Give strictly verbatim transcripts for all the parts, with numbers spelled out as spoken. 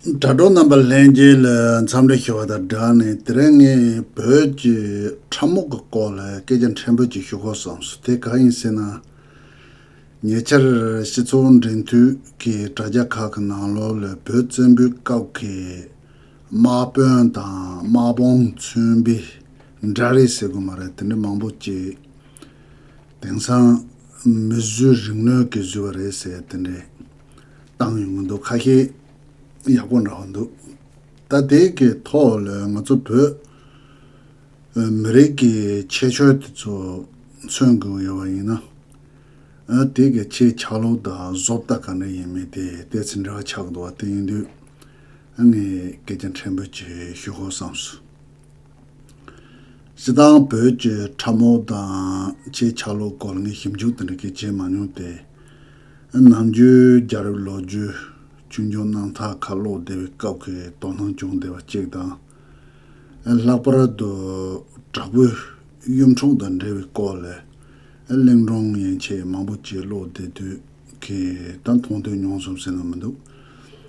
དྲ་གྲོགས་རྣམ་པ་ལྷན་རྒྱས་ལ་འཚམས་འདྲི་ཞུ་བ་དང་སྦྲགས་ནས། དེ་རིང་ངས་བོད་ཀྱི་ཁྲབ་རྨོག་གི་སྐོར་ལ་སྐད་ཆ་ཕྲན་བུ་ཅིག་ཞུ་དགོས་བསམས་སོང་། དེ་གང་ཡིན་ཟེར་ན། ཉེ་ཆར་སྤྱི་ཚོགས་འབྲེལ་མཐུད་ཀྱི་དྲ་རྒྱ་ཁག་གི་ནང་ལོགས་ལ་བོད་བཙན་པོའི་སྐབས་ཀྱི་དམག་དཔོན་དང་དམག་དཔུང་མཚོན་པའི་འདྲ་རིས་ཟེར་དགོས་མ་རེད། དེ་འདྲ་མང་པོ་ཅིག་དེང་སང་མི་བཟོས་རིག་ནོར་གྱིས་བཟོས་པ་རེད་ཟེར། དེ་འདྲ་བཏང་ཡོང་གི་འདུག་ཁ་ཤས་ཡག་པོ་འདྲ་བོ་འདུག་ད་དེ་གི་ཐོག་ལ་ང་ཚོ་བོད་མི་རིགས་ཀྱི་ཁྱད་ཆོས་དེ་ཚོ་མཚོན་དགོས་ཡོད་པ་ཡིན་ན། ཨ། དེ་གི་ཆེས་ཆག་ལོག་དང་བཟོ་ལྟ་ག་འདྲ་ཡིན་མིན་དེ་ཏོག་ཙམ་འབྲེལ་བ་ཆགས་འདུག་པ། དེ་ཡིན་དུས་ཨ་ངས་སྐད་ཆ་ཕྲན་བུ་ཅིག་ཞུ་དགོས་བསམས་སོང་། སྤྱིར་བཏང་བོད་ཀྱི་ཁྲབ་རྨོག་དང་ཆེས་ཆག་ལོག་སྐོར་ངས་ཞིབ་འཇུག་དེ་འདྲ་གི་བྱེད་མ་མྱོང་སྟེ། ནམ་རྒྱུན་རྒྱལ་རབས་ལོ་རྒྱུས་ཆོས་འབྱུང་རྣམ་ཐར་ཁག་ཀློག་བསྡད་པའི་སྐབས་ཀྱི་དོ་སྣང་བྱུང་བསྡད་པ་གཅིག་དང་། ལྷག་པར་དུ་དྲག་པོའི་གཡུ་འབྲུག་དང་འབྲེལ་བའི་སྐོར་ལ་གླིང་སྒྲུང་ཡན་ཆད་མང་པོ་ཅིག་ཀློག་བསྡད་དུས་ཀྱི་ད་མཐོང་ཐོས་མྱོང་སོང་ཟེར་ན་མི་འདུག་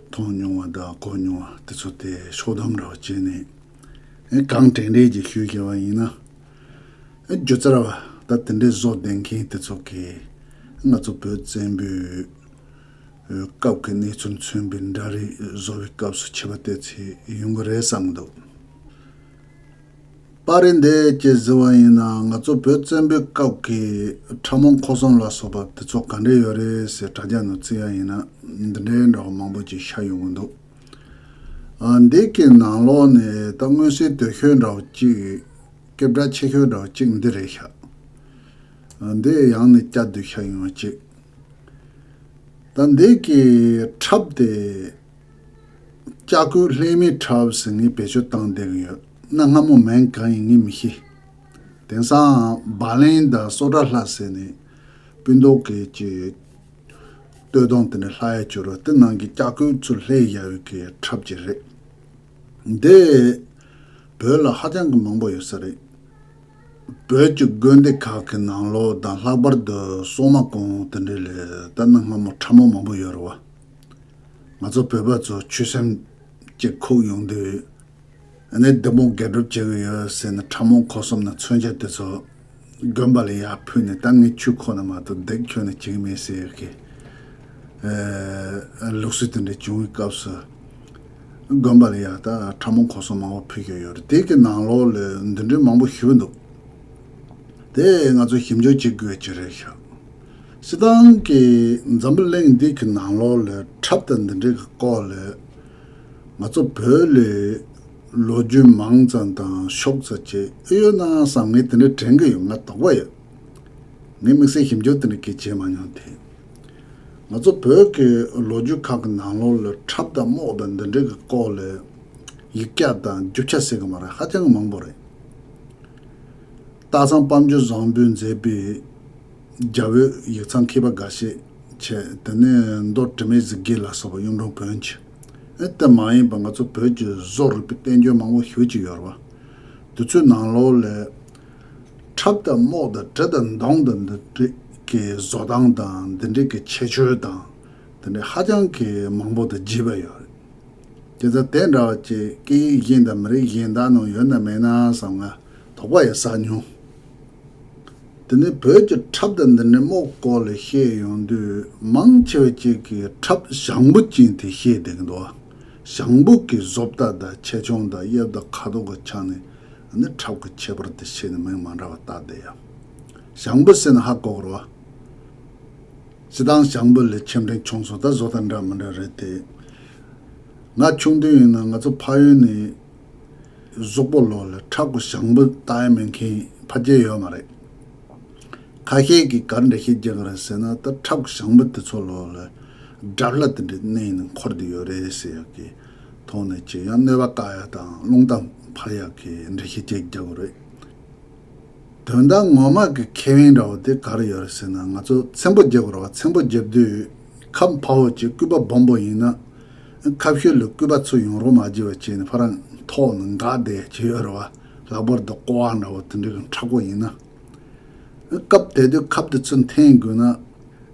མཐོང་མྱོང་བ་དང་གོ་མྱོང་བ་དེ་ཚོ་དེ་ཤོག་ཐམ་འདྲ་བ་བྱས་ནས་གང་དྲན་དྲན་ཅིག་ཞུས་བཞག་པ་ཡིན་ན། སྒྱུ་རྩལ་བ་ད་དེ་འདྲའི་བཟོ་ལྡན་མཁན་དེ་ཚོ་གིས་ང་ཚོ་བོད་བཙན་པོའི་སྐབས་ཀྱི་གནས་ཚུལ་མཚོན་པའི་འདྲ་རིས་བཟོ་བའི་སྐབས་སུ་ཁྱད་པར་ཏོག་ཙམ་ཡོང་གི་རེད་བསམ་གྱི་འདུག་པར་རིས་འདི་ཅིག་གཟིགས་པ་ཡིན་ན་ང་ཚོ་བོད་བཙན་པོའི་སྐབས་ཀྱི་ཁྲབ་རྨོག་འཁོར་གསུམ་ལ་སོགས་པ་དེ་ཚོ་ག་འདྲ་ཡོད་རེད་ཟེར་དྲ་རྒྱ་ནང་བཙལ་བ་ཡིན་ན་འདི་འདྲའི་འདྲ་བ་མང་པོ་ཅིག་ཤར་ཡོང་གི་འདུག་ཨ། འདི་གི་ནང་ལོགས་ནས་ད་མངོན་གསལ་དོད་ཤོས་འདྲ་བ་ཅིག་སྐད་གྲགས་ཆེ་ཤོས་འདྲ་བ་ཅིག་འདི་རེད་ཤག་ཨ། འདི་ཡང་ནས་བསྐྱར་ཟློས་ཤར་ཡོང་བ་ཅིག་ད་འདི་གི་ཁྲབ་དེ་ལྕགས་སྐུད་ལྷད་མེད་ཁྲབ་ཟེར་ངས་བེད་སྤྱོད་བཏང་བསྡད་ཀྱི་ཡོད། གནའ་སྔ་མོ་མིང་གང་ཡིན་ངས་མི་ཤེས། དེང་སང་བ་ལན་དང་སོ་ཊ་ལྷ་ཟེར་ནས་སྤུན་ཐོག་གི་ཅིག་སྟོད་ཐུང་དེ་འདྲ་ལྷག་ཡ་བྱོས་རོགས། དེ་ནང་གི་ལྕགས་སྐུད་ཚུར་ལྷད་བཞག་པའི་གི་ཁྲབ་ཅིག་རེད། འདི་བོད་ལ་ཧ་ཅང་གི་མང་པོ་ཡོད་ས་རེད། བོད་ཀྱི་དགོན་སྡེ་ཁག་གི་ནང་ལོགས་དང་ལྷག་པར་དུ་སྲུང་མ་གུང་དེ་འདྲ་ལ་ད་གནའ་སྔ་མོ་ཁྲབ་རྨོག་མང་པོ་ཡོད་རེད་བ། ང་ཚོ་བོད་པ་ཚོ་ཆོས་སེམས་ཅིག་ཁུག་ཡོང་དུས། ཨ་ནི་བདུད་མོ་དགེ་སྒྲུབ་བྱེད་ཀྱི་ཡོད་ཟེར་ནས་ཁྲབ་རྨོག་འཁོར་གསུམ་ནང་མཚོན་ཆ་དེ་ཚོ་དགོན་པ་ལ་ཡར་ཕུལ་ནས། ད་ངས་ཆོས་ཁོ་ན་མ་གཏོགས་སྡིག་ཁྱོན་ནས་བྱེད་ཀྱི་མེད་ཟེར་གི། ཨ། ལུགས་སྲོལ་དེ་འདྲ་བྱུང་བའི་སྐབས་སུ་དགོན་པ་ལ་ཡར་ད་ཁྲབ་རྨོག་འཁོར་གསུམ་མང་པོ་ཕུལ་གྱི་ཡོད་རེད། དེ་གི་ནང་ལོགས་ལ་འདི་འདྲའི་མང་པོ་ཞེ་པོ་འདུག་དེ་ང་ཚོ་ཞིབ་འཇུག་བྱེད་དགོས་ཀྱི་རེད་ཤག་སྤྱིར་བཏང་གི་འཛམ་བུ་གླིང་འདི་གི་ནང་ལོགས་ལ་ཁྲབ་དང་འདི་འདྲའི་གི་སྐོར་ལ་ང་ཚོ་བོད་ལ་ལོ་རྒྱུས་མང་ཙམ་དང་ཤོག་ཙམ་ཅིག་ཨེ་ཡོད་ན་བསམ། ངས་དེ་འདྲ་དྲན་གི་ཡོད། ང་དོགས་པ་ཡོད། ངས་དམིགས་བསལ་ཞིབ་འཇུག་དེ་འདྲ་གི་བྱས་མ་མྱོང་དེ། ང་ཚོ་བོད་ཀྱི་ལོ་རྒྱུས་ཁག་གི་ནང་ལོགས་ལ་ཁྲབ་དང་རྨོག་དང་འདི་འདྲའི་གི་སྐོར་ལ་ཡིག་ཆ་དང་རྒྱུ་ཆ་ཟེར་གི་མ་རེད། ཧ་ཅང་གི་མང་པོ་རེད། སྟག་ཚང་དཔལ་འབྱོར་བཟང་པོས་མཛད་པའི་རྒྱ་བོད་ཡིག་ཚང་མཁས་པ་འགའ་ཤས་བྱས། དེ་ནས་མདོ་དྲི་མེད་གཟི་བརྗིད་ལ་སོགས་པ་གཡུང་དྲུང་བོན་གྱི། ཨེ། དེ་མ་ཡིན་པ་ང་ཚོ་བོད་ཀྱི་བཟོ་རིག་པའི་བསྟན་བཅོས་མང་པོ་ཞེ་པོ་ཅིག་ཡོད་རེད་བ། དེ་ཚོའི་ནང་ལོགས་ལ་ཁྲབ་དང་རྨོག་དང་གྲི་དང་མདུང་དང་འདི་འདྲའི་གི་བཟོ་སྟངས་དང་། འདི་འདྲའི་གི་ཁྱད་ཆོས་དང་། འདི་འདྲའི་ཧ་ཅང་གི་མང་པོ་དང་རྒྱས་པ་ཡོད་རེད། དེ་ལྟར་དེ་འདྲ་བ་ཅིག་སྐད་ཡིག་གཞན་དང་མི་རིགས་གཞན་དག་ནང་ཡོད་ན་མེད་ན་བསམ། ང་དོགས་པ་ཡང་ཟ་མྱོང་། དེ་ནས་བོད་ཀྱི་ཁྲབ་དང་འདི་འདྲའི་རྨོག་སྐོར་ལ་བཤད་ཡོང་དུས། མང་ཆེ་བ་ཅིག་གིས་ཁྲབ་ཞང་པོ་ཅན་དེ་བཤད་བསྡད་ཀྱི་འདུག་ཞང་པོ་གི་བཟོ་ལྟ་དང་ཆེ་ཆུང་དང་དབྱིབས་དང་ཁ་དོག་གི་ཆ་ནས་ནི་ཁྲབ་ཀྱི་ཁྱད་པར་དེ་བཤད་ནས་མིང་མ་འདྲ་བ་བཏགས་བསྡད་ཡ། ཞང་པོ་ཟེར་ན་ཧ་གོ་གི་རེད་བ། སྤྱིར་བཏང་ཞང་པོ་ལ་ཆེ་འབྲིང་ཆུང་གསུམ་ད་བཟོ་ལྟ་འདྲ་མི་འདྲ་རེད་དེ། ང་ཆུང་དུས་ཡིན་ན་ང་ཚོ་ཕ་ཡུལ་ནས་གཟུགས་པོ་ལོགས་ལ་ཁྲབ་ཀྱི་ཞང་པོ་བཏགས་ཡ་མེད་མཁན་ཕལ་ཆེར་ཡོད་མ་རེད། ཁ་ཤས་ཀྱིས་ག་རེ་འགྲེལ་བཤད་རྒྱག་གི་རེད་ཟེར་ན། ད་ཁྲབ་ཀྱི་ཞང་པོ་དེ་ཚོ་ལོགས་ལ་དགྲ་ལྷ་དེ་འདྲའི་གནས་ནས་འཁོར་བསྡད་ཡོད་རེད་ཟེར་ཡག་གི་ཐོག་ནས་ཅིག་ཡང་གནོད་པ་བཀག་ཡ་དང་རླུང་རྟ་འཕར་ཡག་གི་འགྲེལ་བཤད་ཅིག་རྒྱག་གི་རེད། དོན་དག་ངོ་མ་གི་ཁེ་ཕན་འདྲ་བོ་དེ་ག་རེ་ཡོད་རེད་ཟེར་ན། ང་ཚོ་ཚེམ་པོ་རྒྱག་དགོས་རེད་བ། ཚེམ་པོ་རྒྱབ་དུས་ཁབ་ཕ་བོ་ཅིག་སྐུད་པ་སྦོམ་པོ་ཡིན་ན། ཁབ་ཤུལ་ལ་སྐུད་པ་ཚུར་ཡོང་རོགས་མ་བྱེད་པ་བྱས་ནས་ཕར་འཐོག་ནས་འགག་བསྡད་ཅིག་ཡོད་རེད་བ། ལྷག་པར་དུ་ཀོ་བ་འདྲ་བོ་དེ་འདྲའི་གི་མཁྲེགས་པོ་ཡིན་ན། སྐབས་དེ་དུས་ཁབ་དེ་ཚུར་འཐེན་དགོས་ན་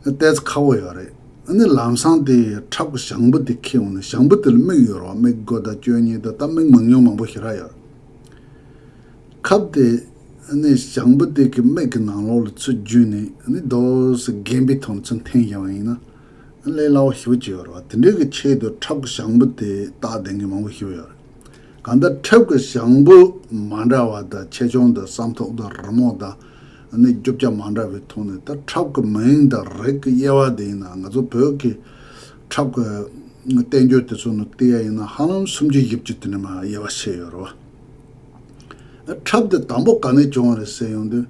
ཏོག་ཙམ་ཁག་པོ་ཡོད་རེད། ཨ་ནི་ལམ་སང་དེ་ཁྲབ་ཀྱི་ཞང་པོ་དེ་ཁྱེར་འོང་ནས། ཞང་པོ་དེ་ལ་མིག་ཡོད་རེད་བ། མིག་དགུ་དང་བཅུ་གཉིས་དང་། ད་མིག་མང་ཉུང་མང་པོ་ཞེ་དྲག་ཡོད་རེད། ཁབ་དེ་ཨ་ནི་ཞང་པོ་དེ་གི་མིག་གི་ནང་ལོགས་ལ་ཚུར་བརྒྱུས་ནས། ཨ་ནི་རྡོ་སི་རྒན་པའི་ཐོག་ནས་ཚུར་འཐེན་བཞག་པ་ཡིན་ན། ཨ་ནི་ལས་སླ་བོ་ཞེ་པོ་ཅིག་ཡོད་རེད་བ། དེ་འདྲའི་གི་ཆེད་དུ་ཁྲབ་ཀྱི་ཞང་པོ་དེ་བཏགས་བསྡད་མཁན་མང་པོ་ཞེ་པོ་ཡོད་རེད། གང་ལྟར་ཁྲབ་ཀྱི་ཞང་པོ་མ་འདྲ་བ་དང་། ཆེ་ཆུང་དང་། བསམ་ཐོག་དང་། རི་མོ་དང་། ཨ་ནི་རྒྱུ་ཆ་མ་འདྲ་བའི་ཐོག་ནས། ད་ཁྲབ་ཀྱི་མིང་དང་རིགས་ཀྱི་དབྱེ་བ་དེ་ཡིན་ན། ང་ཚོ་བོད་ཀྱི་ཁྲབ་ཀྱི་བསྟན་བཅོས་དེ་ཚོ་ནང་བལྟས་ཡ་ཡིན་ན། ཧ་ལམ་སུམ་ཅུ་བཞི་བཅུ་དེ་འདྲ་མར་དབྱེ་བ་ཕྱེ་ཡོད་རེད་བ། ཁྲབ་དེ་དང་པོ་ག་ནས་བྱུང་བ་རེད་ཟེར་ཡོང་དུས།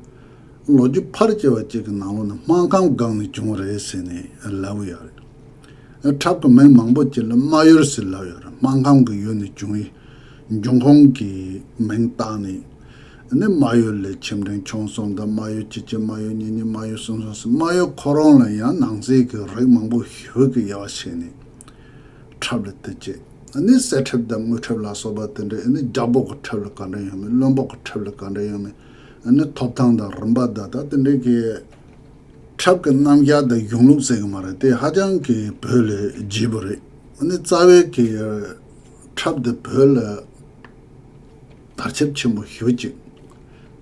ལོ་རྒྱུས་ཕལ་ཆེ་བ་ཅིག་གི་ནང་ལོགས་ནས་སྨར་ཁམས་སྒང་ནས་བྱུང་བ་རེད་ཟེར་ནས་ལབ་ཀྱི་ཡོད་རེད། ཁྲབ་ཀྱི་མིང་མང་པོ་ཅིག་ལ་རྨ་ཡུལ་ཟེར་ལབ་ཡོད་རེད། སྨར་ཁམས་ཀྱི་ཡུལ་ནས་བྱུང་བའི་འབྱུང་ཁུངས་ཀྱི་མིང་བཏགས་ནས། ཨ་ནི་རྨ་ཡུལ་ལས་ཆེ་འབྲིང་ཆུང་གསུམ་དང་། རྨ་ཡུལ་གཅིག་གཅིག་རྨ་ཡུལ་གཉིས་གཉིས། རྨ་ཡུལ་གསུམ་གསུམ་ཟེར། རྨ་ཡུལ་ཁོ་རང་ལ་ཡང་ནང་གསེས་ཀྱི་རིགས་མང་པོ་ཞེ་པོ་ཅིག་དབྱེ་བ་ཕྱེ་ནས། ཁྲབ་ལ་དེ་བྱས། ཨ་ནི་གསེར་ཁྲབ་དང་དངུལ་ཁྲབ་ལ་སོགས་པ་དེ་འདྲ། ཨ་ནི་རྒྱལ་པོ་གི་ཁྲབ་ལ་ག་འདྲ་ཡོད་མེད། བློན་པོ་གི་ཁྲབ་ལ་ག་འདྲ་ཡོད་མེད། ཨ་ནི་ཐོབ་ཐང་དང་རིམ་པ་དང་། ད་དེ་འདྲའི་གི་ཁྲབ་ཀྱི་རྣམ་གཞག་དང་གཞུང་ལུགས་ཟེར་གི་མ་རེད། དེ་ཧ་ཅང་གི་བོད་ལ་རྒྱས་པོ་རེད། ཨ་ནི་རྩ་བའི་གི་ཁྲབ་དེ་བོད་ལ་དར་ཁྱབ་ཆེན་པོ་ཞེ་པོ་ཅིག་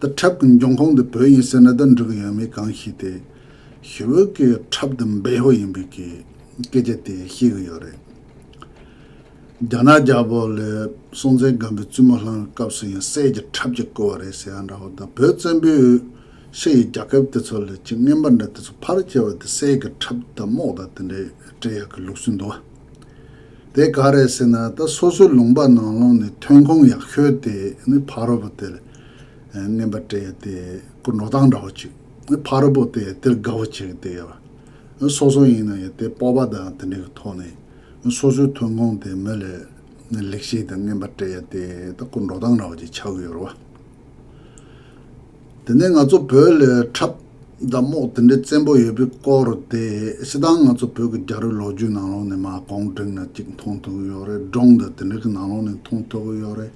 ད་ཁྲབ་ཀྱི་འབྱུང་ཁུངས་དེ་བོད་ཡིན་ཟེར་ན་ད་འགྲིག་གི་ཡོད་མེད་གང་ཤེས་ཏེ། ཞེ་པོ་གི་ཁྲབ་དེ་འབེལ་པོ་ཡིན་པའི་གི་སྐད་ཆ་དེ་བཤད་གི་ཡོད་རེད། རྒྱ་ནག་རྒྱལ་པོ་ལ་སྲོང་བཙན་སྒམ་པོས་བཙུན་མོ་བླངས་པའི་སྐབས་སུ་ཡང་གསེར་གྱི་ཁྲབ་ཅིག་བསྐུར་བ་རེད་ཟེར་ཡ་འདྲ་བོ་དང་། བོད་བཙན་པོས་ཕྱི་ཡི་རྒྱལ་ཁབ་དེ་ཚོ་ལ་ཅིག་རྔན་པ་འདྲ་དེ་ཚོ་ཕལ་ཆེ་བ་དེ་གསེར་གྱི་ཁྲབ་དང་རྨོག་དང་དེ་འདྲའི་སྤྲད་ཡག་གི་ལུགས་སྲོལ་འདུག་བ། དེ་ག་རེད་ཟེར་ན། ད་སོ་སོའི་ལུང་པ་ནང་ལོགས་ནས་ཐོན་ཁུངས་ཡག་ཤོས་དེ་ནི་ཕ་རོལ་པོ་དེ་ལ་རྔན་པ་སྤྲད་ཡ་དེ་ཀུན་འགྲོ་སྟངས་འདྲ་བོ་ཅིག་ནི་ཕ་རོལ་པོ་དེ་དེར་དགའ་བོ་བྱེད་ཀྱི་བསྡད་ཡོད་པ། སོ་སོ་ཡིན་ན་ཡང་དེ་སྤོབས་པ་དང་དེ་འདྲའི་གི་ཐོག་ནས་སོ་སོའི་ཐོན་ཁུངས་དེ་མི་ལ་ལེགས་ཤོས་དང་རྔན་པ་སྤྲད་ཡ་དེ་ད་ཀུན་འགྲོ་སྟངས་འདྲ་བོ་ཅིག་ཆགས་ཀྱི་ཡོད་རེད་བ། དེ་ནས་ང་ཚོ་བོད་ལ་ཁྲབ་དང་རྨོག་དེ་འདྲའི་བཙན་པོ་ཡོད་པའི་སྐོར་དེ། སྤྱིར་བཏང་ང་ཚོ་བོད་ཀྱི་རྒྱལ་རབས་ལོ་རྒྱུས་ནང་ལོགས་ནས་མར་གུང་ཁྲན་ནས་ཅིག་མཐོང་ཐུབ་ཀྱི་ཡོད་རེད། སྒྲུང་དང་དེ་འདྲའི་གི་ནང་ལོགས་ནས་མཐོང་ཐུབ་ཀྱི་ཡོད་རེད།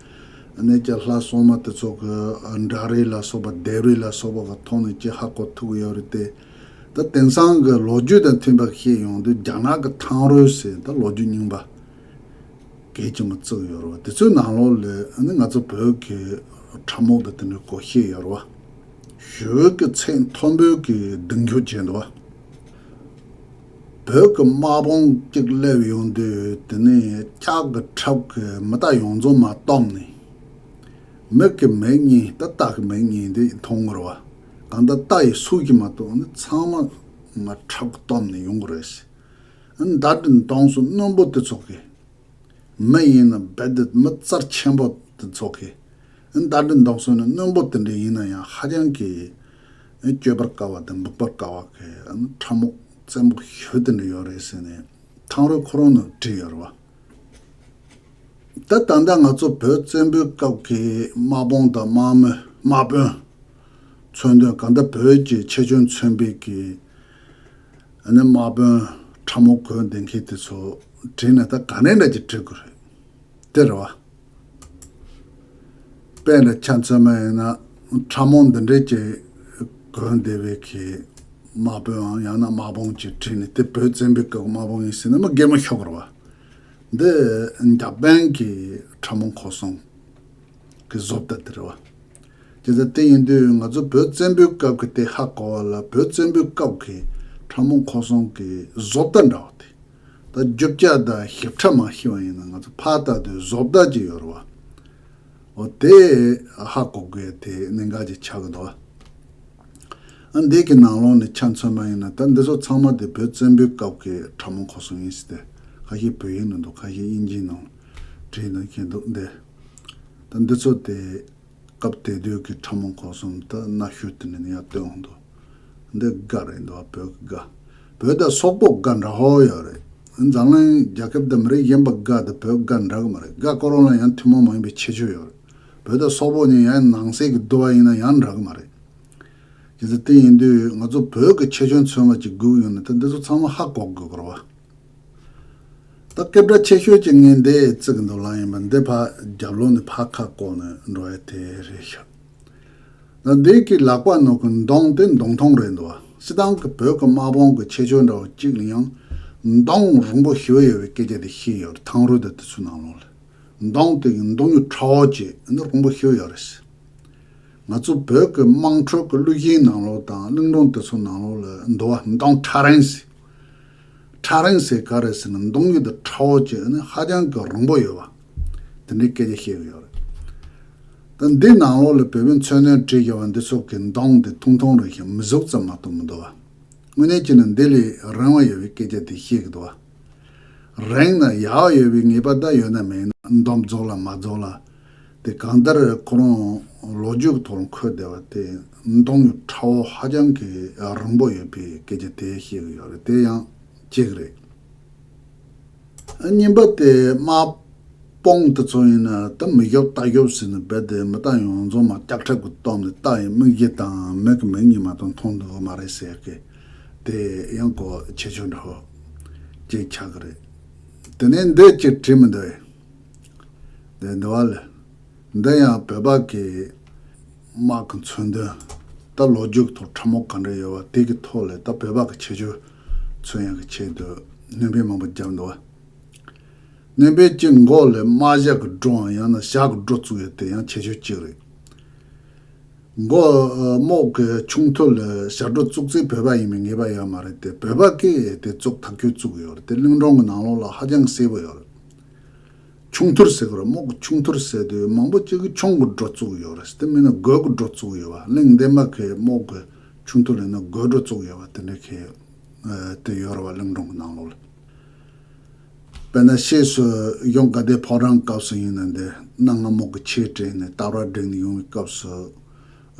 ཨ་ནི་ཅིག་ལྷ་སྲུང་མ་དེ་ཚོ་གི་འདྲ་རིས་ལ་སོགས་པ། ལྡེབས་རིས་ལ་སོགས་པ་གི་ཐོག་ནས་ཅིག་ཧ་གོ་ཐུབ་ཀྱི་ཡོད་རེད་དེ། ད་དེང་སང་གི་ལོ་རྒྱུས་དང་མཐུན་པ་བཤད་ཡོང་དུས། རྒྱ་ནག་གི་ཐང་རུས་ཟེར་ད་ལོ་རྒྱུས་རྙིང་པ་གལ་ཆེན་པོ་བརྩི་གི་ཡོད་རེད་བ། དེ་ཚོའི་ནང་ལོགས་ལ་ཨ་ནི་ང་ཚོ་བོད་ཀྱི་ཁྲབ་རྨོག་དང་དེ་འདྲའི་སྐོར་བཤད་ཡོད་རེད་བ། ཞེ་པོ་གི་ཚད་མཐོན་པོའི་གི་གདེང་འཇོག་བྱས་འདུག་བ། བོད་ཀྱི་དམག་དཔུང་གཅིག་སླེབས་ཡོང་དུས། དེ་ནས་ལྕགས་ཀྱི་ཁྲབ་ཀྱིས་མི་རྟ་ཡོངས་རྫོགས་མར་བཏུམས་ནས། མི་གི་མིག་གཉིས་ད་རྟ་གི་མིག་གཉིས་དེ་མཐོང་གི་རེད་བ། གང་ལྟར་རྟ་ཡི་སུག་གིས་མ་གཏོགས་ནི་ཚང་མ་མར་ཁྲབ་ཀྱིས་བཏུམས་ནས་ཡོང་གི་རེད་ཟེར། མདའ་གྲི་མདུང་སོགས་རྣོན་པོ་དེ་ཚོ་གིས། མི་ཡིན་ན་རྦད་དེ་མི་རྩལ་ཆེན་པོ་དེ་ཚོ་གིས། མདའ་གྲི་མདུང་སོགས་ནི་རྣོན་པོ་དེ་འདྲ་ཡིན་ན་ཡང་ཧ་ཅང་གི་གཅོད་པར་དཀའ་བ་དང་འབུད་པར་དཀའ་བ་གི་ཁྲབ་རྨོག་བཙན་པོ་ཞེ་པོ་དེ་འདྲ་ཡོད་རེད་ཟེར་ནས་ཐང་རུས་ཁོ་རང་ནས་བྲིས་ཡོད་རེད་བ། ད་ད་ལྟ་ང་ཚོ་བོད་བཙན་པོའི་སྐབས་ཀྱི་དམག་དཔུང་དང་དམག་མི། དམག་དཔོན། མཚོན་དོན་གང་ལྟར་བོད་ཀྱི་ཆེ་ཆུང་མཚོན་པའི་གི་ཨ་ནི་དམག་དཔོན་ཁྲབ་རྨོག་གོན་བསྡད་མཁན་དེ་ཚོ་བྲིས་ན་ད་ག་ནས་འདྲ་ཅིག་བྲིས་དགོས་རེད། དེ་རེད་བ། དཔེར་ན་ཆ་མཚོན་པ་ཡིན་ན། ཁྲབ་རྨོག་འདི་འདྲས་ཅིག་གོན་བསྡད་པའི་གི་དམག་དཔོན་ཡང་ན་དམག་དཔུང་ཅིག་བྲིས་ནས། དེ་བོད་བཙན་པོའི་སྐབས་དམག་དཔུང་ཡིན་ཟེར་ན་མི་གད་མོ་ཤོར་དགོས་རེད་བ། འདི་འཇར་པན་གྱི་ཁྲབ་རྨོག་ཁོག་གསུམ་གྱི་བཟོ་ལྟ་དེ་རེད་བ། དེ་ལྟར་དེ་ཡིན་དུས་ང་ཚོ་བོད་བཙན་པོའི་སྐབས་ཀྱི་དེ་ཧ་གོ་བ་ལ། བོད་བཙན་པོའི་སྐབས་ཀྱི་ཁྲབ་རྨོག་ཁོག་གསུམ་གྱི་བཟོ་ལྟ་འདྲ་བ་དེ། ད་རྒྱུ་ཆ་དང་ཞིབ་ཕྲ་མ་ཤེས་པ་ཡིན་ན། ང་ཚོ་ཕར་ལྟ་དུས་བཟོ་ལྟ་ཅིག་ཡོད་རེད་བ། འོ་དེ་ཧ་གོ་དགོས་དེ་གནད་འགག་ཅིག་ཆགས་ཀྱི་འདུག་བ། ཨ་འདི་གི་ནང་ལོགས་ནས་ཆ་མཚོན་པ་ཡིན་ན། ད་འདི་ཚོ་ཚང་མ་དེ་བོད་བཙན་པོའི་སྐབས་ཀྱི་ཁྲབ་རྨོག་ཁོག་གསུམ་ཡིན་ཟེར་ཏེ། ཁ་ཤས་བོད་ཡིག་ནང་འདུག་ཁ་ཤས་དབྱིན་ཇིའི་ནང་བྲིས་གནང་མཁན་འདུག་འདི་ད་འདི་ཚོ་དེ་སྐབས་དེ་དུས་ཀྱི་ཁྲབ་རྨོག་ཁོག་གསུམ་ད་གནའ་ཤུལ་དེ་ནས་ཡར་བཏོན་འོང་འདུག་འདི་སྒ་རེད་འདུག་བོད་ཀྱི་སྒ། བོད་དང་སོག་པོ་སྒ་འདྲ་པོ་ཡོད་རེད། འཛམ་གླིང་རྒྱལ་ཁབ་དང་མི་རིགས་གཞན་པ་སྒ་དང་བོད་སྒ་འདྲ་གི་མ་རེད། སྒ་ཁོ་རང་ལ་ཡང་ཐུན་མོང་མ་ཡིན་པའི་ཁྱད་ཆོས་ཡོད་རེད། བོད་དང་སོག་པོ་གཉིས་ཡང་ནང་གསེས་ཀྱི་འདུ་བ་ཡིན་ན་ཡང་འདྲ་གི་མ་རེད། བྱས་ཙང་དེ་ཡིན་དུས་ང་ཚོ་བོད་ཀྱི་ཆེ་ཆུང་ཚོད་མ་ཅིག་སྒུག་ཡོང་ན་ད་འདི་ཚོ་ཚང་མ་ཧ་གོ་དགོས་ཀྱི་རེད་བ། ད་སྐད་གྲགས་ཆེ་ཤོས་ཀྱི་ངས་འདི་བརྩི་གི་འདུག་ལ། ཡིན་པ་འདི་ཕར་རྒྱབ་ལོགས་ནས་ཕར་ཁ་བསྐོར་ནས་འགྲོ་ཡ་དེ་རེད་ཤག་ད་འདི་གི་ལག་པ་ནང་གི་མདུང་དེ་མདུང་ཐུང་རེད་འདུག་བ། སྤྱིར་བཏང་གི་བོད་ཀྱི་དམག་དཔུང་གི་ཆེ་ཆུང་འདྲ་བོ་གཅིག་ལ་ཡང་ གདོང་རིང་པོ་ཞེ་པོ་ཡོད་པའི་སྐད་ཆ་དེ་བཤད་ཡོད་རེད། ཐང་རུ་དང་དེ་ཚོའི་ནང་ལོགས་ལ། གདོང་དེ་གི་གདོང་ཡུ་ཁྲ་བོ་ཅིག་ནི་རིང་པོ་ཞེ་པོ་ཡོད་རེད། ང་ཚོ་བོད་ཀྱི་དམངས་ཁྲོད་ཀྱི་གླུ་གཞས་ནང་ལོགས་དང་གླིང་སྒྲུང་དེ་ཚོ་ནང་ལོགས་ལ་འདུག་བ། གདོང་ཁྲ་རིང་ཟེར། ཁྲ་རིང་ཟེར་ག་རེ་ཟེར་ན། གདོང་ཡུ་དེ་ཁྲ་བོ་ཅིག་ནི་ཧ་ཅང་གི་རིང་པོ་ཡོད་པ། དེ་འདྲའི་སྐད་ཆ་བཤད་གི་ཡོད་རེད། ད་འདི་ནང་ལོགས་ལ་བོད་པའི་མཚོན་དོན་བྲིས་ཡོད་པ་འདི་ཚོ་གི་གདོང་དེ་ཐུང་ཐུང་རེད་ཤག་མི་གཟུགས་ཙམ་མ་གཏོགས་མི་འདུག་བ། དངོས་གནས་བྱས་ན་འདི་ལས་རིང་བ་ཡོད་པའི་སྐད་ཆ་དེ་བཤད་གི་འདུག་བ། རིང་ན་ཡག་ཡོད་པའི་ངེས་པ་ད་ཡོད་ན་མེད་ན་འདོམས་རྫོགས་ལ་མ་རྫོགས་ལ། དེ་གང་ལྟར་ཁོ་རང་ལོ་རྒྱུས་ཐོག་འཁོད་བསྡད་པ་དེ། གདོང་ཡུ་ཁྲ་བོ་ཧ་ཅང་གི་རིང་པོ་ཡོད་པའི་སྐད་ཆ་དེ་བཤད་གི་ཡོད་རེད། དེ་ཡང་གཅིག་རེད། གཉིས་པ་དེ་དམག་དཔུང་དེ་ཚོ་ཡིན་ན་ད་མི་ཞབས་རྟ་ཞབས་ཟེར་ནས་རྦད་དེ་མི་རྟ་ཡོངས་རྫོགས་མར་ལྕགས་ཁྲབ་ཀྱིས་བཏོམས་ནས་རྟ་ཡི་མིག་གཞི་དང་མིག་གི་མིག་གཉིས་མ་གཏོགས་མཐོང་ཐུབ་ཀྱི་མ་རེད་ཟེར་གི། དེ་ཡང་ཁོ་ཁྱད་ཆོས་འདྲ་བོ་ཅིག་ཆགས་ཀྱི་རེད། དེ་ནས་འདི་ཅིག་བྲིས་མི་འདུག་ཨེ། དེ་འདི་བ་ལས། འདི་ཡང་བོད་པ་གི་དམག་གི་མཚོན་དོན། ད་ལོ་རྒྱུས་ཐོག་ཁྲ་མོ་ག་འདྲ་ཡོད་པ་དེ་གི་ཐོག་ལས་ད་བོད་པ་གི་ཁྱད་ཆོས་མཚོན་ཡག་གི་ཆེད་དུ་སྣོན་པ་མང་པོ་བརྒྱབ་འདུག་བ། སྣོན་པ་གཅིག་མགོ་ལ་དམག་ཞྭ་གི་སྒྲོ་ཡང་ན་ཞྭ་གི་སྒྲོ་བཙུགས་ཡོད་དེ་ཡང་ཁྱད་ཆོས་གཅིག་རེད། མགོ་རྨོག་གི་ཆུང་ཐུར་ལ་ཞྭ་སྒྲོ་བཙུགས་ཚེ་བོད་པ་ཡིན་པའི་ངེས་པ་ཡོད་མ་རེད་དེ། བོད་པ་གིས་དེ་བཙུགས་ཐག་ཆོད་བཙུགས་ཡོད་རེད་དེ། གླིང་སྒྲུང་གི་ནང་ལོགས་ལ་ཧ་ཅང་གསལ་པོ་ཡོད་རེད། ཆུང་ཐུར་ཟེར་གི་རེད། རྨོག་གི་ཆུང་ཐུར་ཟེར་དུས་མང་པོ་གཅིག་གིས་ཆུང་གི་སྒྲོ་བཙུགས་ཡོད་རེད། དེ་མིན་ན་རྒོད་གི་སྒྲོ་བཙུགས་ཡོད་པ། གླིང་འདན་མ་གི་རྨོག་གི་ཆུང་ཐུར་ལ་ན་རྒོད་སྒྲོ་བཙུགས་ཡོད་པ་དེ་འདྲ་གི་དེ་ཡོད་རེད་བ། གླིང་སྒྲུང་གི་ནང་ལོགས་ལ། དཔེར་ན་ཕྱིས་སུ་གཞུང་དགའ་ལྡན་ཕོ་བྲང་སྐབས་སུ་ཡིན་ན་འདི་གནའ་སྔ་མོ་གི་ཆས་བྲིས་ནས་རྟ་ར་བསྒྲེངས་ནས་ཡོང་བའི་སྐབས་སུ།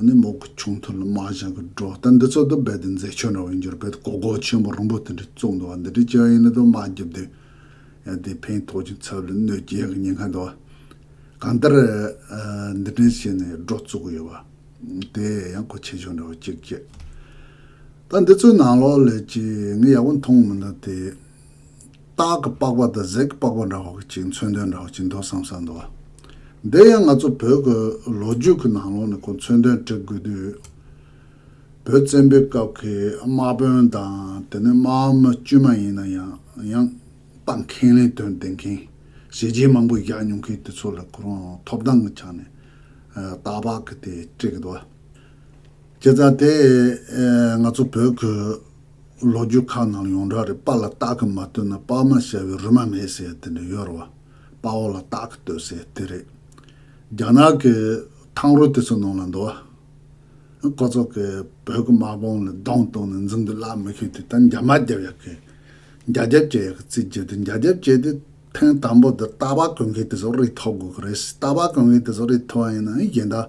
ཨ་ནི་རྨོག་གི་ཆུང་ཐུར་ལ་དམག་ཞྭ་གི་སྒྲོ། ད་འདི་ཚོ་ད་རྦད་དེ་མཛེས་ཆོས་འདྲ་བོ་ཡིན་རྒྱུ་རེད། རྦད་དེ་གོག་གོག་ཆེན་པོ་རིང་པོ་དེ་འདྲ་བཙུགས་འདུག་བ། འདི་འདྲ་བྱས་པ་ཡིན་ན་ད་དམག་རྒྱབ་དུས་ཡང་དེ་ཕན་ཐོགས་ཀྱི་ཚབ་ལ་གནོད་སྐྱེལ་གི་ཉེན་ཁ་འདུག་བ། གང་ལྟར་ཨ་འདི་འདྲ་བྱས་ནས་སྒྲོ་བཙུགས་གི་ཡོད་བ། དེ་ཡང་ཁོ་ཁྱད་ཆོས་འདྲ་བོ་གཅིག་བྱས། ད་འདི་ཚོའི་ནང་ལོགས་ལ་ཅིག་ངས་ཡག་པོ་མཐོང་མི་འདུག་དེ། སྟག་གི་པགས་པ་དང་གཟིག་གི་པགས་པ་འདྲ་བོ་གི་ཅིག་མཚོན་དོན་འདྲ་བོ་ཅིག་འདུག་བསམ་བསམ་འདུག་བ། འདི་ཡང་ང་ཚོ་བོད་ཀྱི་ལོ་རྒྱུས་ཀྱི་ནང་ལོགས་ནས་ཁོ་མཚོན་དོན་འབྲི་དགོས་དུས། བོད་བཙན་པོའི་སྐབས་ཀྱི་དམག་དཔོན་དང་དེ་ནས་དམག་མི་དཀྱུས་མ་ཡིན་ན་ཡང་ཡང་རྟ་འཁྱེར་ལེན་དོན་ལྡན་མཁན། ཞེ་ཆེ་མང་པོ་བཞག་མྱོང་མཁན་དེ་ཚོ་ལ་ཁོ་རང་ཐོབ་ཐང་གི་ཆ་ནས་ཨ་སྟག་པགས་ཀྱི་དེ་སྤྲད་ཀྱི་འདུག་བ། བྱས་ཙང་དེ་ཨེ་ང་ཚོ་བོད་ཀྱི་ལོ་རྒྱུས་ཁག་ནང་ཡོངས་གྲགས་རེད། དཔའ་ལ་སྟག་གིས་མ་བསྟོད་ན་དཔའ་མ་བྱ་བའི་རུ་མ་མེད་ཟེར་དེ་འདྲ་ཡོད་རེད་བ། དཔའ་བོ་ལ་སྟག་གིས་བསྟོད་ཟེར་དེ་རེད། རྒྱ་ནག་གི་ཐང་རུ་དེ་ཚོ་ནང་ལ་འདུག་བ། ཁོ་ཚོ་གིས་བོད་ཀྱི་དམག་དཔུང་ལ་གདོང་གཏོང་ནས་འཛིང་དུ་བརླག་མི་ཤེས་དུས་ད་འཇབ་མ་རྒྱབ་ཡག་གི། འཇབ་རྒྱབ་བྱེད་ཡག་གི་རྩིས་བྱེད་དུས། འཇབ་རྒྱབ་བྱེད་དུས་ཐེངས་དང་པོ་དེ་སྟག་པགས་གོན་མཁན་དེ་ཚོ་རིགས་ཐོབ་དགོས་ཀྱི་རེད། སྟག་པགས་གོན་མཁན་དེ་ཚོ་རིགས་ཐོབ་པ་ཡིན་ན་གཞན་དག་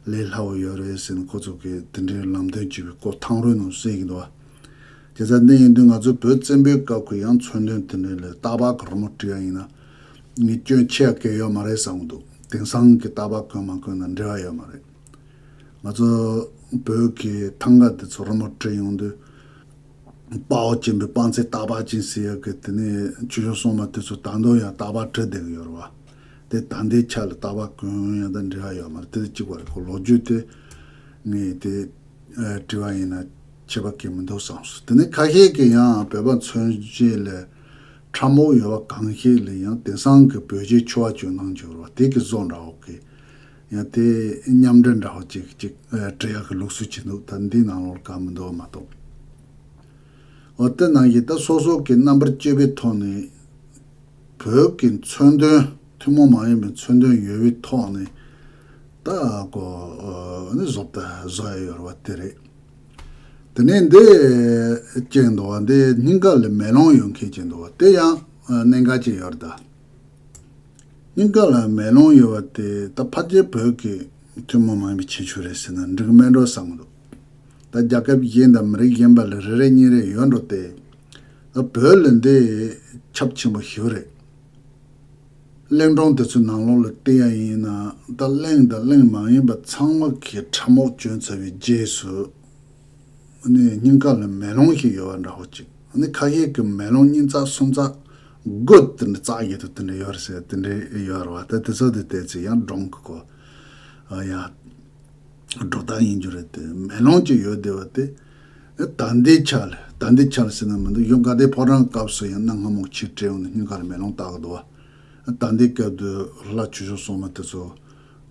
ལས་སླ་བོ་ཡོད་རེད་ཟེར་ནས་ཁོ་ཚོ་གིས་དེ་འདྲའི་ལམ་སྟོན་བྱས་པའི་སྐོར་ཐང་རུའི་ནང་གསལ་གྱི་འདུག་བ། བྱས་ཙང་འདི་ཡིན་དུས་ང་ཚོའི་བོད་བཙན་པོའི་སྐབས་ཀྱི་ཡང་མཚོན་དོན་དེ་འདྲ་ལ་སྟག་པགས་ཀྱི་རི་མོ་བྲིས་པ་ཡིན་ན་ངས་སྐྱོན་ཆེ་བ་གང་ཡང་ཡོད་མ་རེད་བསམ་གྱི་འདུག་དེང་སང་གི་སྟག་པགས་གོན་མ་གོན་ན་འབྲེལ་བ་ཡོད་མ་རེད། ང་ཚོ་བོད་ཀྱི་ཐང་ག་དེ་ཚོ་རི་མོ་བྲིས་ཡོང་དུས། དཔའ་བོ་ཆེན་པོའི་དཔའ་རྩལ་སྟག་པགས་ཅན་ཟེར་ཡག་གི་དེ་ནས་ཆོས་སྐྱོང་སྲུང་མ་དེ་ཚོ་ད་དུང་ཡང་སྟག་པགས་བྲིས་བསྡད་ཀྱི་ཡོད་རེད་བ། དེ་ད་ལྟའི་ཆ་ལ་སྟག་པགས་གོན་ཡག་དང་འབྲེལ་བ་ཡོད་མ་རེད། དེ་གཅིག་པ་རེད། ཁོ་ལོ་རྒྱུས་དེ་ངས་དེ་ཨ་བྲིས་པ་ཡིན་ན་ཁྱད་པར་གང་མི་འདུག་བསམ་སོང་། དེ་ནས་ཁ་ཤས་ཀྱིས་ཡང་བོད་པ་མཚོན་བྱེད་ལ་ཁྲ་མོ་ཡོད་པ་གང་ཞིག་ལ་ཡང་དེང་སང་གི་བོད་ཆས་ཕྱུ་པ་གྱོན་སྟངས་བྱས་པ་དེ་གི་བཟོ་འདྲ་བོ་གི། ཡང་དེ་མཉམ་འབྲེལ་འདྲ་བོ་ཅིག་ཅིག་ཨ་བྲི་ཡག་གི་ལུགས་སྲོལ་ཅིག་འདུག་ད་འདིའི་ནང་ལོགས་གང་མི་འདུག་མ་གཏོགས། འོ་དེ་ནང་བཞིན་ད་སོ་སོ་གི་རྣམ་པར་དཔྱོད་པའི་ཐོག་ནས་བོད་ཀྱི་མཚོན་དོན་ཐུན་མོང་མ་ཡིན་པའི་མཚོན་དོན་ཡོད་པའི་ཐོག་ནས་ད་ཀོ་ཨ་ནི་བཟོ་ལྟ་བཟོ་ཡ་ཡོད་རེད་བ་དེ་རེད། དེ་ནས་འདི་ཅིག་འདུག་བ། འདི་སྙིང་ག་ལ་མེ་ལོང་ཡོད་མཁན་ཅིག་འདུག་བ། དེ་ཡང་ཨ་གནད་འགག་ཅིག་ཡོད་རེད་ད། སྙིང་ག་ལ་མེ་ལོང་ཡོད་པ་དེ་ད་ཕལ་ཆེར་བོད་ཀྱི་ཐུན་མོང་མ་ཡིན་པའི་ཁྱད་ཆོས་རེད་ཟེར་ན་འགྲིག་མེད་འགྲོ་བསམ་གི་འདུག་ད་རྒྱལ་ཁབ་གཞན་དང་མི་རིགས་གཞན་པ་ལ་རེ་རེ་གཉིས་རེ་ཡོད་འགྲོ་སྟེ། ད་བོད་ལ་འདི་ཁྱབ་ཆེན་པོ་ཞེ་པོ་རེད། གླིང་སྒྲུང་དེ་ཚོའི་ནང་ལོགས་ལ་བལྟས་ཡ་ཡིན་ན་ད་གླིང་དང་གླིང་མ་ཡིན་པ་ཚང་མ་གིས་ཁྲ་མོ་གྱོན་ཚར་བའི་རྗེས་སུ། ཨ་ནི་སྙིང་ག་ལ་མེ་ལོང་ཞིག་ཡོད་པ་འདྲ་བོ་ཅིག་ཨ་ནི་ཁ་ཤས་ཀྱིས་མེ་ལོང་གཉིས་ཚག་གསུམ་ཚག་དགུ་དེ་འདྲ་ཚག་ཡོད་དུ་དེ་འདྲ་ཡོད་རེད་ཟེར་དེ་འདྲ་ཡོད་རེད་བ། ད་དེ་ཚོ་དེ་བལྟས་ཚེ་ཡང་སྒྲུང་གི་གོ་ཨ་ཡ་སྒྲོ་བཏགས་ཡིན་རྒྱུ་རེད་དེ། མེ་ལོང་ཅིག་ཡོད་བསྡད་པ་དེ་ ད་ལྟའི་ཆ་ལ་ད་ལྟའི་ཆ་ལ་ཟེར་ན་མི་འདུག་ཡང་དགའ་ལྡན་ཕོ་བྲང་སྐབས་སུ་ཡང་གནའ་སྔ་མོ་ཆེ་བྲལ་ཡོང་ནས་སྙིང་ག་ལ་མེ་ལོང་བཏགས་འདུག་བ། ད་ལྟའི་སྐབས་དུ་ལྷ་ཆོས་སྐྱོང་སྲུང་མ་དེ་ཚོ་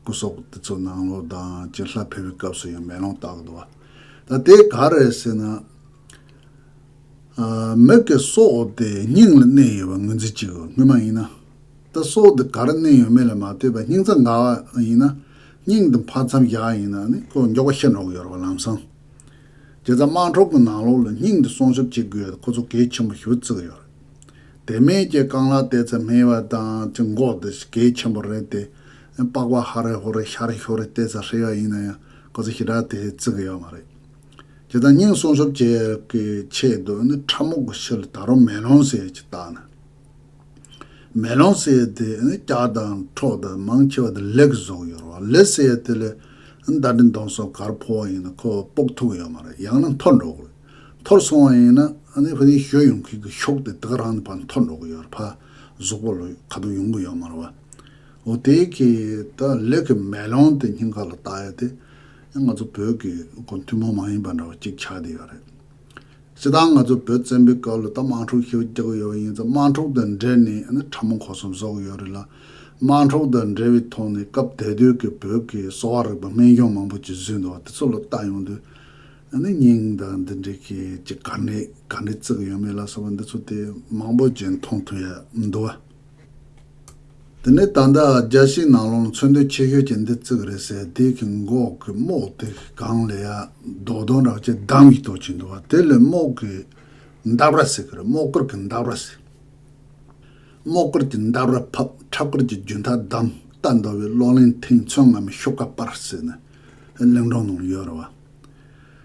སྐུ་སྲོག་དེ་ཚོ་ནང་ལོགས་དང་ཅིག་ལྷ་ཕེབས་པའི་སྐབས་སུ་ཡང་མེ་ལོང་བཏགས་འདུག་བ། ད་དེ་ག་རེད་ཟེར་ན། ཨ། མི་གི་སྲོག་དེ་སྙིང་ལ་གནས་ཡོད་པ་ངོས་འཛིན་བྱེད་དགོས། སྔོན་མ་ཡིན་ན། ད་སྲོག་དེ་ག་རེ་གནས་ཡོད་མེད་ལ་མ་ལྟོས་པར་སྙིང་རྩ་འགག་པ་ཡིན་ན། སྙིང་དེ་ཕར་མཚམས་བཞག་ཡིན་ན་ནི་ཁོ་མགྱོགས་པོ་ཤི་འགྲོ་གི་ཡོད་རེད་བ། ལམ་སང་། བྱས་ཙང་དམངས་ཁྲོད་ཀྱི་ནང་ལོགས་ལ་སྙིང་དེ་སྲུང་སྐྱོབ་བྱེད་དགོས་ཡོད། ཁོ་ཚོ་གལ་ཆེན་པོ་ཞེ་པོ་བརྩི་གི་ཡོད་རེད། དེ་མིན་གྱི་རྐང་ལག་བལྟས་ཚེ་སྨྲས་པ་དང་ཅི་མགོ་དེ་གལ་ཆེན་པོ་རེད་དེ། པགས་པ་ཧ་རེ་ཧུ་རེ་ཤ་རེ་ཤོ་རེ་བལྟས་ཚེ་ཧྲིལ་བ་ཡིན་ན་ཡང་ཁོ་ཚོ་ཞེ་དྲག་དེ་བརྩི་གི་ཡོད་མ་རེད། དེ་དང་སྙིང་སྲུང་སྐྱོབ་བྱེད་ཀྱི་ཆེད་དུ་ནི་ཁྲབ་རྨོག་གི་ཕྱི་ལ་ད་རུང་མེ་ལོང་ཟེར་གྱི་བཏགས་ནས། མེ་ལོང་ཟེར་དེ་ནི་ལྕགས་དང་ཁྲོ་དང་མང་ཆེ་བ་དེ་ལི་གིས་བཟོ་གི་ཡོད་རེད་བ། ལི་ཟེར་དེ་ལས་མདའ་གྲི་མདུང་སོགས་ག་རེ་ཕོག་པ་ཡིན་ན་ཁོ་ཕོག་ཐུབ་ཀྱི་ཡོད་མ་རེད། ཡང་ན་འཐོར་འགྲོ་གི་རེད། འཐོར་སོང་བ་ཡིན་ན་ཨ་ནི་ཕ་ནི་ཞོ་ཡོང་མཁན་གྱི་ཤུགས་དེ་དེ་ག་རང་ནས་ཕར་འཐོར་འགྲོ་གི་ཡོད་རེད། ཕར་གཟུགས་པོ་ལ་ཁ་ཐུག་ཡོང་གི་ཡོད་མ་རེད་བ། འོ་དེ་གི་ད་ལི་གི་མེ་ལོང་དེ་སྙིང་ག་ལ་བཏགས་ཡ་དེ་ང་ཚོ་བོད་ཀྱི་གོ་ཐུན་མོང་མ་ཡིན་པ་འདྲ་བ་གཅིག་ཆགས་བསྡད་ཡོད་རེད། སྤྱིར་བཏང་ང་ཚོ་བོད་བཙན་པོའི་སྐབས་ལ་ད་དམངས་ཁྲོད་ཞེ་པོ་རྒྱག་གི་ཡོད་པ་ཡིན་ཙང་དམངས་ཁྲོད་དང་འབྲེལ་ནས་ཨ་ནི་ཁྲབ་རྨོག་གོ་ས་བཟོ་གི་ཡོད་རེད་ལ། དམངས་ཁྲོད་དང་འབྲེལ་བའི་ཐོག་ནས་སྐབས་དེ་དུས་ཀྱི་བོད་ཀྱི་གསོ་བ་རིག་པ་སྨན་གཞུང་མང་པོ་ཅིག་བཟོས་འདུག་བ། དེ་ཚོ་ལ་བལྟ་ཡོང་དུས་ཨ་ནི་སྙིང་དང་འདི་འདྲའི་གི་ཅིག་ག་འདྲས་ག་འདྲས་བརྩི་གི་ཡོད་མེད་ལ་སོགས་པ་འདི་ཚོ་དེ་མང་པོ་ཅིག་མཐོང་ཐུབ་ཡ་འདུག་བ། དེ་ནས་ད་ལྟ་རྒྱལ་སྤྱིའི་ནང་ལོགས་མཚོན་དོན་ཆེ་ཤོས་ཀྱི་འདི་བརྩི་གི་རེད་ཟེར། དེ་གི་མགོ་གི་རྨོག་དེ་གང་ལ་ཡ་རྡོག་རྡོག་འདྲ་བ་ཅིག་བསྡམས་ཡི་ཐོག་ཅིག་འདུག་བ། དེ་ལ་རྨོག་གི་འདབ་ར་ཟེར་གི་རེད། རྨོག་དཀར་གི་འདབ་ར་ཟེར། རྨོག་དཀར་གྱི་འདབ་ར་ཕབ། ཁྲབ་དཀར་གྱི་རྒྱུན་ཐག་བསྡམས། རྟ་འདོ་བའི་གློག་ལན་འཐེན། མཚོན་རྔ་མའི་ཤུགས་ཀ་སྤར་ཟེར་ནས་གླིང་སྒྲུང་ནང་ཡོད་རེད་བ།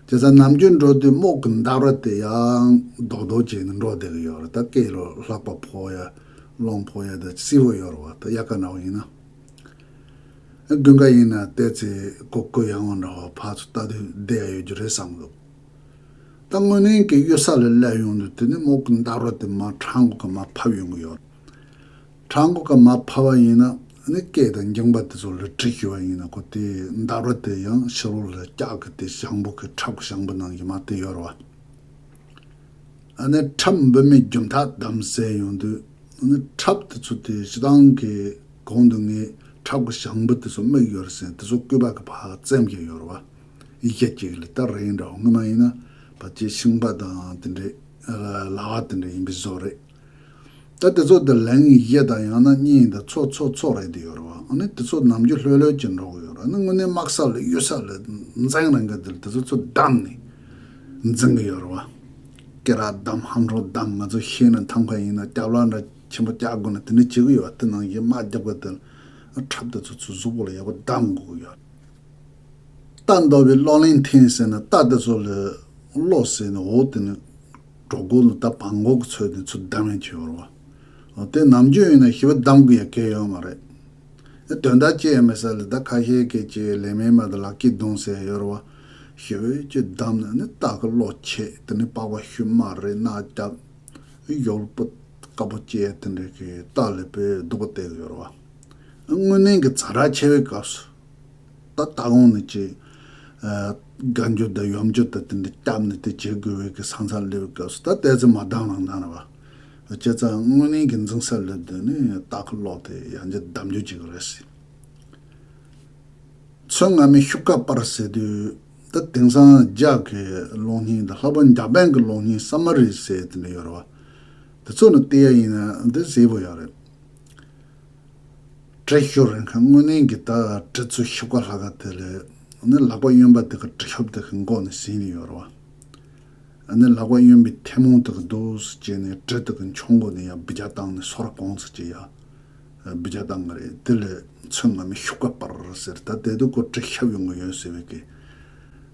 དེ་ཚོ་ནམ་རྒྱུན་འགྲོ་དུས་རྨོག་གི་འདབ་ར་དེ་ཡང་རྡོག་རྡོག་བྱས་ནས་འགྲོ་བསྡད་ཀྱི་ཡོད་རེད། ད་སྐེ་ལ་ལྷགས་པ་ཕོག་ཡ་རླུང་ཕོག་ཡ་དེ་སིལ་པོ་ཡོད་རེད་བ། ད་དབྱར་ཁ་ནང་བ་ཡིན་ན། དགུན་ཁ་ཡིན་ན་བལྟས་ཚེ་ཀོ་ཀོ་ཡང་བ་འདྲ་བ་ཕར་ཚུར་ལྟ་དུས་བསྡད་ཡ་ཡོད་རྒྱུ་རེད་བསམ་གི་འདུག་ད་དངོས་གནས་ཀྱི་གཡུལ་ས་ལ་སླེབས་ཡོང་དུས་དེ་ནི་རྨོག་གི་འདབ་ར་དེ་མར་ཁྲབ་མགོ་ག་མར་ཕབ་ཡོང་གི་ཡོད། ཁྲབ་མགོ་ག་མར་ཕབ་པ་ཡིན་ན་ནི་སྐེ་དང་མཇིང་པ་དེ་ཚོ་ལ་གྲི་གཞུ་བ་ཡིན་ན་ཁོ་དེའི་འདབ་ར་དེ་ཡང་ཕྱི་ལོགས་ལ་ལྕགས་ཀྱི་དེ་ཞང་པོ་གི་ཁྲབ་ཀྱི་ཞང་པོ་ནང་བཞིན་མར་དེ་ཡོད་རེད་བ། ཨ་ནི་ཁྲབ་འབུད་མེད་རྒྱུན་ཐག་བསྡམས་ཟེར་ཡོང་དུས་ཨ་ནི་ཁྲབ་དེ་ཚོ་དེ་སྤྱིར་བཏང་གི་གོང་དུ་ངས་ཁྲབ་ཀྱི་ཞང་པོ་དེ་ཚོ་དམིགས་ཡོད་རེད་ཟེར། དེ་ཚོ་སྐུད་པ་གི་ཕར་བཙེམ་གྱི་ཡོད་རེད་བ། གཞི་གཅིག་ལ་ད་རིང་འདྲ་བ་སྔོན་མ་ཡིན་ན་ཕལ་ཆེར་ཤིང་པ་དང་དེ་འདྲའི་ལྭ་བ་དེ་འདྲ་ཡིན་པའི་བཟོ་རེད། ད་དེ་ཚོ་དེ་ལན་གཞི་དང་ཡང་ན་གཉིས་དང་ཚོ་ཚོ་ཚོ་རེད་དེ་ཡོད་རེད་བ། ཨ་ནི་དེ་ཚོ་ནམ་རྒྱུན་ལྷོད་ལྷོད་ཀྱི་འགྲོ་གི་ཡོད་རེད། ཨ་ནི་དངོས་གནས་དམག་ས་ལ་གཡུལ་ས་ལ་འཛིང་རན་གི་དེ་ལ་དེ་ཚོ་ཚོ་བསྡམས་ནས་འཛིང་གི་ཡོད་རེད་བ། སྐེ་རགས་བསྡམས། ཧམ་འཕྲོ་བསྡམས། ང་ཚོ་ཤེས་ན་ཐང་ཁ་ཡིན་ན་སྐྱབས་ལ་འདྲ་ཆེན་པོ་བཀྱག་དགོས་ན་དེ་འདྲ་བྱེད་གི་ཡོད་བ། དེ་ནང་བཞིན་དམག་རྒྱག་པ་དེ་ལ་ཁྲབ་དེ་ཚོ་ཚོ་གཟུགས་པོ་ལ་ཡག་པོ་བསྡམས་དགོས་གི་ཡོད། རྟ་འདོ་བའི་གློག་ལན་འཐེན་ཟེར་ན་རྟ་དེ་ཚོ་ལ་གློག་ཟེར་ནས་འོ་དེ་ནི་གྲོད་ཁོག་ལ་ད་བྲང་ཁོག་གི་ཚོད་དེ་ཚོ་བསྡམས་ཡོང་གི་ཡོད་རེད་བ། དེ་ནམ་རྒྱུན་ཡིན་ན་ཞེ་པོ་བསྡམ་དགོས་ཡ་གལ་ཡོད་མ་རེད། དོན་དག་ཅི་ཡང་མེད་ས་ལ་ད་ཁ་ཤས་ཀྱིས་ཅིག་ལས་མེད་མ་གཏོགས་ལག་སྐྱེས་བརྡུངས་ཟེར་ཡོད་རེད་བ། ཞེ་པོ་ཅིག་བསྡམས་ནས་ནི་རྟ་གི་གློག་ཆད། དེ་ནི་པགས་པ་ཤུལ་མ་རེད། རྣག་བརྒྱབ། གཡོག་པོ་དཀར་པོ་བཅས་དེ་འདྲ་གི་རྟ་ལ་དཔེ་སྡུག་པོ་བསྡད་ཀྱི་ཡོད་རེད་བ། དངོས་གནས་ཀྱི་ཛ་དྲག་ཆེ་བའི་སྐབས་སུ། ད་ལྟ་གོང་ནས་ཅིག་ཨ་དགའ་འགྱུར་དང་ཡོམ་འགྱུར་དང་དེ་འདྲ་བརྒྱབ་ནས་དེ་བྱེད་དགོས་པའི་གི་ས་མཚམས་སླེབས་པའི་སྐབས་སུ་ད་ལྟའི་ཚེ་མ་བསྡམས་རང་བསྡམས་རེད་བ། བྱས་ཙང་དངོས་གནས་ཀྱི་འཛིང་ས་སླེབས་དུས་ནི་རྟ་གི་གློག་དེ་ཡང་བསྐྱར་བསྡམ་རྒྱུ་བྱེད་ཀྱི་རེད་ཟེར། མཚོན་རྔ་མའི་ཤུགས་ཀ་སྤར་ཟེར་དུས་ད་དེང་སང་རྒྱ་གི་གློག་བརྙན་དང་ལྷག་པར་འཇར་པན་གྱི་གློག་བརྙན་སམ་མ་རི་ཟེར་དེ་འདྲ་ཡོད་རེད་བ། དེ་ཚོ་ནི་བལྟས་ཡ་ཡིན་ན་འདི་གཟིགས་པོ་ཡོད་རེད། གྲི་ཤོར་རན་ཁ་དངོས་གནས་ཀྱི་ད་གྲི་ཚོ་ཤུགས་ཀ་ལྷག་ག་དེ་ལས་ནི་ལག་པ་གཡོན་པ་དེ་གི་གྲི་ཤོབ་དེ་གི་མགོ་ནས་ཟིན་ནས་ཡོད་རེད་བ། ནི་ལག་པ་གཡོན་པའི་ཐལ་མོ་དེ་གི་རྡོ་སུ་བཅད་ནས་གྲི་དེ་གི་མཆོང་སྒོ་ནས་ཡར་སྦི་རྒྱག་བཏང་ནས་སོ་ར་གོང་ཚུགས་ཀྱི་ཡ། སྦི་རྒྱག་བཏང་གི་རེད། དེ་ལས་མཚོན་རྔ་མའི་ཤུགས་ཀ་སྤར་ཟེར། ད་དེ་དུས་ཁོ་གྲི་ཤོབ་ཡོང་གི་ཡོད་ཟེར་བའི་གི།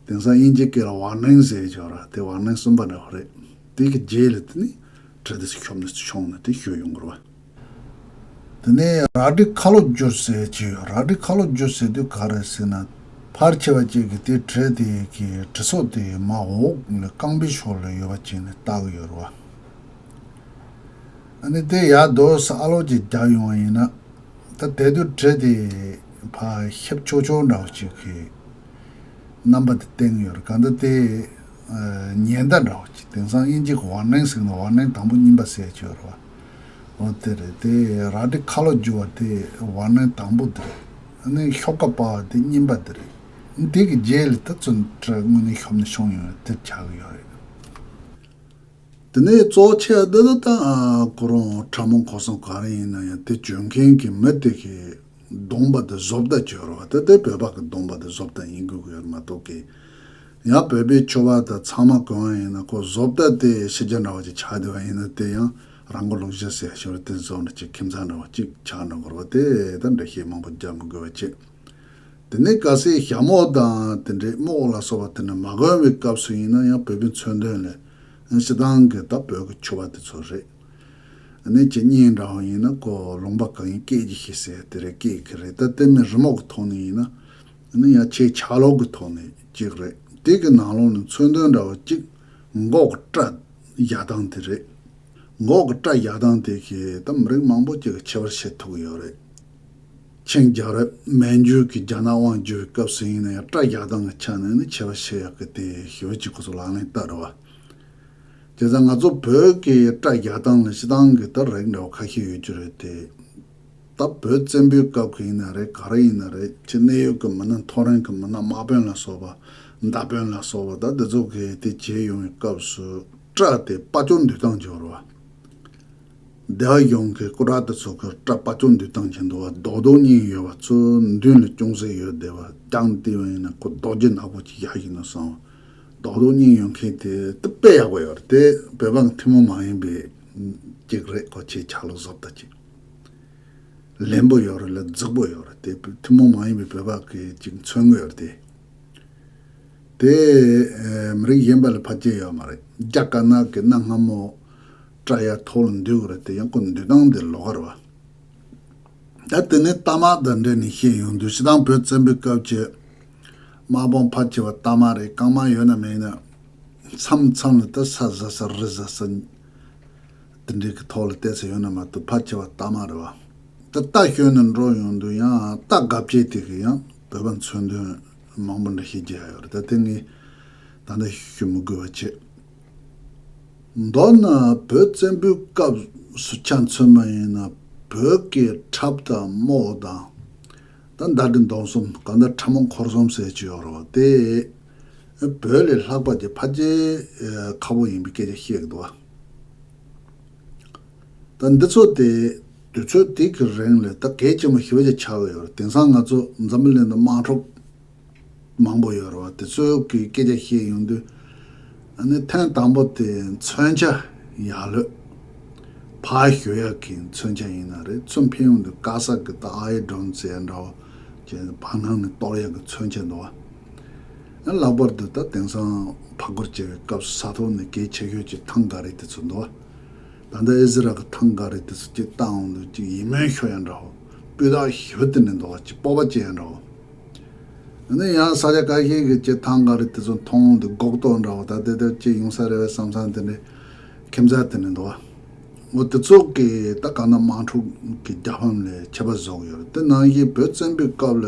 དེང་སང་དབྱིན་ཇིའི་སྐད་ལ་ཝར་ནིང་ཟེར་ཡོད་ར། དེ་ཝར་ནིང་གསུམ་པ་འདྲ་བ་རེད། དེ་གི་རྗེས་ལ་དེ་ནི་གྲི་དེ་ཤོབ་ནས་མཆོང་ནས་དེ་ཤོར་ཡོང་གི་རེད་བ། དེ་ནས་རལ་གྲི་ཁ་ལོ་བསྒྱུར་ཟེར་གྱི་ཡོད། རལ་གྲི་ཁ་ལོ་བསྒྱུར་ཟེར་དུས་ག་རེ་ཟེར་ན། ཕལ་ཆེ་བ་ཅིག་གིས་དེ་གྲི་དེ་གི་གྲི་སོ་དེ་མར་འོག་ལ་རྐང་པའི་ཕྱོགས་ལ་ཡོད་པ་བྱས་ནས་བལྟ་གི་ཡོད་རེད་བ། ཨ་ནི་དེ་ཡར་རྡོ་སུ་ཨ་ལོ་ཅིག་རྒྱག་ཡོང་བ་ཡིན་ན། ད་དེ་དུས་གྲི་དེ་ཕར་ཤེབ་ཆོག་ཆོག་འདྲ་བ་ཅིག་གི་རྣམ་པ་དེ་བསྟན་གི་ཡོད་རེད། གང་ལྟར་དེ་ ཉེན་བརྡ་འདྲ་བོ་ཅིག་དེང་སང་དབྱིན་ཇི་གི་ཝར་ནིང་ཟེར་ན་ཝར་ནིང་དང་པོ་གཉིས་པ་ཟེར་ཅིག་ཡོད་རེད་བ། འོ་དེ་རེད། དེ་རལ་གྲི་ཁ་ལོ་བསྒྱུར་བ་དེ་ཝར་ནིང་དང་པོ་དེ་རེད། ཨ་ནི་ཤོག་ཁ་སྤར་བ་དེ་གཉིས་པ་དེ་རེད། དེ་གི་རྗེས་ལ་ད་ཚུར་དངོས་གནས་ཤོབ་ནས་ཤོང་ཡོང་བ་དེ་ཆགས་ཀྱི་ཡོད་རེད། དེ་ནས་གཙོ་ཆེ་བ་འདི་ད་ལྟ་ཁོ་རང་ཁྲ་མོ་ཁོ་སང་ག་རེ་ཡིན་ན་ཡང་དེ་བྱོན་མཁན་གྱི་མི་དེ་གི་གདོང་པ་དེ་བཟོ་ལྟ་བྱོས་རོགས། དེ་དེ་བོད་པ་གི་གདོང་པ་དེ་བཟོ་ལྟ་ཡིན་དགོས་ཀྱི་ཡོད་མ་གཏོགས་ཀྱི། ཡང་བོད་པའི་ཆོས་པ་དང་ཚང་མ་གོ་བ་ཡིན་ན་ཁོ་བཟོ་ལྟ་དེ་ཕྱི་རྒྱལ་འདྲ་བ་ཅིག་ཆགས་བསྡད་པ་ཡིན་ན་དེ་ཡང་རང་མགོ་ལོག་བཞག་ཟེར་ཞོར་དེ་བཟོ་འདྲ་ཅིག་ཁྱིམ་ཚང་འདྲ་བ་ཅིག་ཆགས་འགྲོ་དགོས་རོགས། དེ་ད་འགྲེལ་བཤད་མང་པོ་རྒྱག་མི་དགོས་པ་བྱེད། དེ་ནས་གལ་སྲིད་ཞྭ་མོ་དང་དེ་འདྲའི་རྨོག་ལ་སོགས་པ་དེ་འདྲ་མ་གོན་པའི་སྐབས་སུ་ཡིན་ན་ཡང་བོད་པའི་མཚོན་དོན་ལས་སྤྱི་བཏང་གི་ད་བོད་ཀྱི་ཆོས་པ་དེ་ཚོ་རེད། ཨ་ནི་ཅི་གཉིས་འདྲ་བོ་ཡིན་ན་ཁོ་ལུང་པ་གང་ཡིན་སྐད་ཀྱི་ཤེས་ཟེར་དེ་རེད། སྐད་ཀྱི་རེད། ད་དེ་མིན་རི་མོ་གི་ཐོག་ནས་ཡིན་ན་ཨ་ནི་ཡང་ཆེས་ཆག་ལོག་གི་ཐོག་ནས་གཅིག་རེད། དེ་གི་ནང་ལོགས་ནས་མཚོན་དོན་འདྲ་བོ་གཅིག་མགོ་གི་སྐྲ་བཞར་སྟངས་དེ་རེད། མགོ་གི་སྐྲ་བཞར་སྟངས་དེ་གིས་ད་མི་རིགས་མང་པོ་ཅིག་གི་ཁྱད་པར་བྱེད་ཐུབ་ཀྱི་ཡོད་རེད། ཆིང་རྒྱལ་རབས་མན་ཇུ་གིས་རྒྱ་ནག་དབང་བསྒྱུར་བའི་སྐབས་སུ་ཡིན་ན་ཡང་སྐྲ་བཞར་སྟངས་ཀྱི་ཆ་ནས་ནི་ཁྱད་པར་བྱེད་ཡག་གི་དེ་ཞེ་པོ་ཅིག་ཁོ་ཚོ་ལག་ལེན་བསྟར་རེད་བ། བྱས་ཙང་ང་ཚོ་བོད་ཀྱི་སྐྲ་བཞར་སྟངས་ལ་སྤྱི་བཏང་གི་ད་རིགས་འདྲ་བ་ཁ་ཤས་ཡོད་རྒྱུ་རེད་དེ། ད་བོད་བཙན་པོའི་སྐབས་ཀྱི་ཡིན་ན་རེད། ག་རེ་ཡིན་ན་རེད། ཅི་གནད་ཡོད་ཀྱི་མི་སྣ་མཐོ་རིམ་གྱི་མི་སྣ་དམག་དཔོན་ལ་སོགས་པ་མདའ་དཔོན་ལ་སོགས་པ་ད་འདི་ཚོ་གིས་དེ་བྱེད་ཡོང་བའི་སྐབས་སུ་སྐྲ་དེ་པ་ཅོ་འདུས་སྟངས་ཀྱི་ཡོད་རེད་བ། སྡེ་བ་གཞུང་གི་སྐུ་དྲག་དེ་ཚོ་གི་སྐྲ་པ་ཅོ་འདུས་སྟངས་ཀྱི་འདུག་བ། རྡོག་རྡོག་གཉིས་ཡོད་པ་ཚོ་མདུན་ལ་ཅུང་ཟད་ཡོད་བསྡད་པ་རྐྱང་བལྟས་པ་ཡིན་ན་ཁོ་རྡོ་རྗེ་ནག་པོ་ཅིག་ཡག་ཡིན་ནོ་བསམ། རྡོག་རྡོག་གཉིས་ཡོད་མཁན་དེ་དེ་དཔེ་ཡག་པོ་ཡོད་རེད། དེ་བོད་པ་གི་ཐུན་མོང་མ་ཡིན་པའི་གཅིག་རེད། ཁོ་ཆེས་ཆག་ལོག་བཟོ་ལྟ་ཅིག་ལེན་པོ་ཡོད་རེད་ལ་རྫིག་པོ་ཡོད་རེད། དེ་ཐུན་མོང་མ་ཡིན་པའི་བོད་པ་གི་ཅིག་མཚོན་གྱི་ཡོད་རེད་དེ། དེ་ཨེ་མི་རིགས་གཞན་པ་ལ་ཕལ་ཆེར་ཡོད་མ་རེད། རྒྱ་དཀར་ནག་གི་གནའ་སྔ་མོ་སྐྲ་ཡར་ཐོག་ལ་འདུས་ཀྱི་རེད་དེ། ཡང་ཁོ་འདུས་སྟངས་དེ་ལོགས་ཀ་རེད་བ། ད་དེ་ནས་རྟ་དམག་དང་འབྲེལ་ནས་བཤད་ཡོང་དུས་སྤྱི་བཏང་བོད་བཙན་པོའི་སྐབས་ཀྱི་དམག་དཔུང་ཕལ་ཆེ་བ་རྟ་དམག་རེད། རྐང་དམག་ཡོད་ན་མེད་ན་མཚམས་མཚམས་ལ་ད་ས་ཟ་ས་རི་ཟ་ས་དེ་འདྲའི་གི་ཐོག་ལ་བལྟས་ས་ཡོད་ན་མ་གཏོགས་ཕལ་ཆེ་བ་རྟ་དམག་རེད་བ། ད་རྟ་ཞོན་ནས་འགྲོ་ཡོང་དུས་ཡང་རྟ་སྒ་བཅད་དེ་གི་ཡང་བོད་པ་མཚོན་དོན་མང་པོ་འདྲ་ཞིག་རྒྱག་ཡོད་རེད། ད་དེ་ངས་ད་ལྟ་ཞུ་མི་དགོས་པ་བྱས། མདོར་ན་བོད་བཙན་པོའི་སྐབས་སུ་ཆ་མཚོན་པ་ཡིན་ན་བོད་ཀྱི་ཁྲབ་དང་རྨོག་དང་ད་མདའ་གྲི་མདུང་གསུམ་གང་ལྟར་ཁྲབ་རྨོག་འཁོར་གསུམ་ཟེར་གྱི་ཡོད་རེད་བ། དེ་བོད་ལས་ལྷག་པ་ཅིག་ཕལ་ཆེར་ཁག་པོ་ཡིན་པའི་སྐད་ཆ་བཤད་ཀྱི་འདུག་བ། ད་འདི་ཚོ་དེ་དུས་ཚོད་དེ་གི་རིང་ལ་ད་གལ་ཆེན་པོ་ཞེ་པོ་ཅིག་ཆགས་ཀྱི་ཡོད་རེད། དེང་སང་ང་ཚོ་འཛམ་བུ་གླིང་དུ་དམག་འཁྲུག་མང་པོ་ཡོད་རེད་བ། དེ་ཚོའི་གི་སྐད་ཆ་བཤད་ཡོང་དུས་ཨ་ནི་ཐེངས་དང་པོ་དེ་མཚོན་ཆ་ཡར་ལོས་ཕར་གཞོལ་ཡག་གི་མཚོན་ཆ་ཡིན་ན་རེད། ཚུར་འཕེན་ཡོང་དུས་དཀར་གསལ་གི་ད་ཨའི་སྒྲོན་ཟེར་འདྲ་བོ་ཅན་བར་སྣང་ནས་གཏོར་ཡག་གི་མཚོན་ཆ་འདུག་བ། ལྷག་པར་དུ་ད་དེང་སང་ཕར་རྒོལ་བྱེད་པའི་སྐབས་སུ་ས་ཐོག་ནས་གལ་ཆེ་ཤོས་ཀྱི་ཐང་ག་རི་དེ་ཚོ་འདུག་བ། ད་ལྟ་ཨི་ཟི་རལ་གྱི་ཐང་ག་རི་དེ་ཚོ་གཅིག་བཏང་འོང་དུས་གཅིག་ཡིད་སྨོན་ཤོར་ཡ་འདྲ་བོ། སྤུས་དག་ཞེ་པོ་དེ་ནས་འདུག་བ། གཅིག་སྤོབས་པ་སྐྱེ་ཡ་འདྲ་བོ། ཨ་ནི་ཡང་ས་ཆ་ཁ་ཤས་ཀྱི་གཅིག་ཐང་ག་རི་དེ་ཚོ་མཐོང་འོང་དུས་སྒོག་ཏོ་འདྲ་བོ། ད་དེ་དེ་གཅིག་ཡོང་ས་རེད་བས་བསམ་བསམ་དེ་འདྲའི་ཁྱིམ་ཚང་དེ་ནས་འདུག་བ། འོ་དེ་ཚོ་གི་ད་གང་ན་དམག་འཁྲུག་གི་རྒྱལ་ཕམ་ལས་ཁྱད་པར་བཟོ་གི་ཡོད་རེད། དེ་ནང་བཞིན་བོད་བཙན་པོའི་སྐབས་ལ་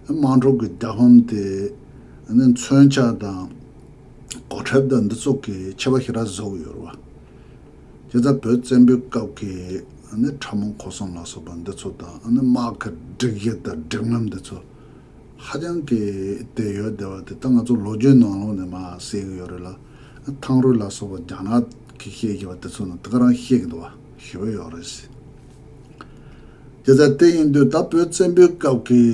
དམག་འཁྲུག་གི་རྒྱལ་ཕམ་དེ་ཨ་ནི་མཚོན་ཆ་དང་གོ་ཁྲབ་དང་འདི་ཚོ་གི་ཁྱད་པར་ཞེ་དྲག་བཟོ་གི་ཡོད་རེད་བ། དེ་ལྟར་བོད་བཙན་པོའི་སྐབས་ཀྱི་ཨ་ནི་ཁྲབ་རྨོག་འཁོར་གསུམ་ལ་སོགས་པ་འདི་ཚོ་དང་ཨ་ནི་དམག་གི་སྒྲིག་གཞི་དང་སྒྲིག་ལམ་འདི་ཚོ་ཧ་ཅང་གི་དེ་ཡོད་བསྡད་པ་དེ་ད་ང་ཚོ་ལོ་རྒྱུས་ནང་ལོགས་ནས་མར་གསལ་གི་ཡོད་རེད་ལ། ཐང་རུ་ལ་སོགས་པ་རྒྱ་ནག་གིས་བཤད་བཞག་པ་དེ་ཚོ་ནང་དེ་ག་རང་བཤད་གི་འདུག་བ། ཞེ་པོ་ཡོད་རེད། དེ་ལྟར་དེ་ཡིན་དུས་ད་བོད་བཙན་པོའི་སྐབས་ཀྱི་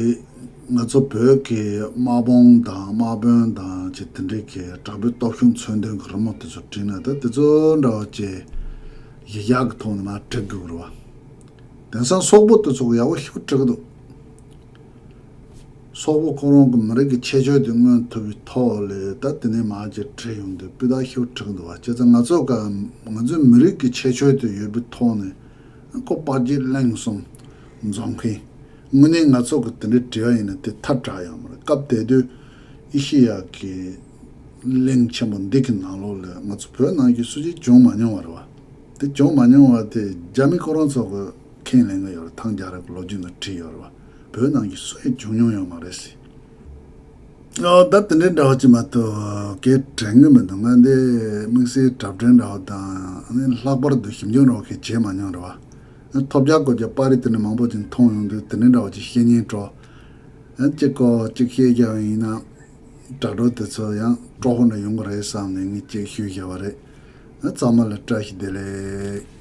ང་ཚོ་བོད་ཀྱི་དམག་དཔུང་དང་དམག་དཔོན་དང་ཅིག་དེ་འདྲའི་གི་དྲག་པོའི་སྟོབས་ཤུགས་མཚོན་དོན་གྱི་རི་མོ་དེ་ཚོ་བྲིས་ན་ད་དེ་ཚོ་འདྲ་བ་ཅིག་གཞི་བཞག་གི་ཐོག་ནས་མར་བྲི་དགོས་རེད་བ། དེང་སང་སོག་པོ་དེ་ཚོ་ཡག་པོ་ཞེ་པོ་བྲི་གི་འདུག་སོག་པོ་ཁོ་རང་གི་མི་རིགས་ཀྱི་ཁྱད་ཆོས་དེ་མངོན་ཐུབ་པའི་ཐོག་ལ་ད་དེ་ནས་མར་ཅིག་བྲིས་ཡོང་དུས་སྤུས་དག་ཞེ་པོ་བྲི་གི་འདུག་བ། བྱས་ཙང་ང་ཚོ་ག་ང་ཚོའི་མི་རིགས་ཀྱི་ཁྱད་ཆོས་དེ་ཡོད་པའི་ཐོག་ནས་ཁོ་དཔལ་བརྒྱུད་གླིང་གསུམ་འཛོམས་མཁན། དངོས་གནས་ང་ཚོ་གི་དེ་འདྲའི་བྲིས་པ་ཡིན་ན་དེ་ཐལ་དྲགས་ཡོད་མ་རེད། སྐབས་དེ་དུས་ཨེ་ཤེ་ཡ་གི་གླིང་ཆེན་པོ་འདི་གི་ནང་ལོགས་ལ་ང་ཚོ་བོད་ནང་བཞིན་སུ་གཅིག་བྱུང་མ་མྱོང་བ་རེད་བ། དེ་བྱུང་མ་མྱོང་བ་དེ་རྒྱ་མི་ཁོ་རང་ཚོ་གི་ཁས་ལེན་གི་ཡོད་རེད། ཐང་རྒྱལ་རབས་ཀྱི་ལོ་རྒྱུས་ནང་བྲིས་ཡོད་རེད་བ། བོད་ནང་བཞིན་སུ་ཡང་བྱུང་མྱོང་ཡོད་མ་རེད་ཟེར། ཨོ་ད་དེ་འདྲའི་འདྲ་བ་ཅིག་མ་གཏོགས་གས་དྲན་གི་མི་འདུག་ང་འདི་དམིགས་བསལ་གྲ་སྒྲིག་འདྲ་བ་དང་ཨ་ནི་ལྷག་པར་དུ་ཞིབ་འཇུག་འདྲ་བ་གས་བྱས་མ་མྱོང་རེད་བ། ཐོབ་རྒྱག་གོ་རྒྱག་པར་རིས་དེ་འདྲ་མང་པོ་ཅིག་མཐོང་ཡོང་དུས་དེ་འདྲའི་འདྲ་བ་ཅིག་བཤད་སྙིང་བྲོ། ཨ་གཅིག་གོ་གཅིག་བཤད་རྒྱག་ཡིན་ན་དྲ་གྲོགས་དེ་ཚོ་ཡང་སྤྲོ་པོ་འདྲ་ཡོང་གི་རེད་བསམ་ནས་ངས་གཅིག་ཞུས་བཞག་པ་རེད། ཨ་ཚང་མ་ལ་བཀྲ་ཤིས་བདེ་ལེགས།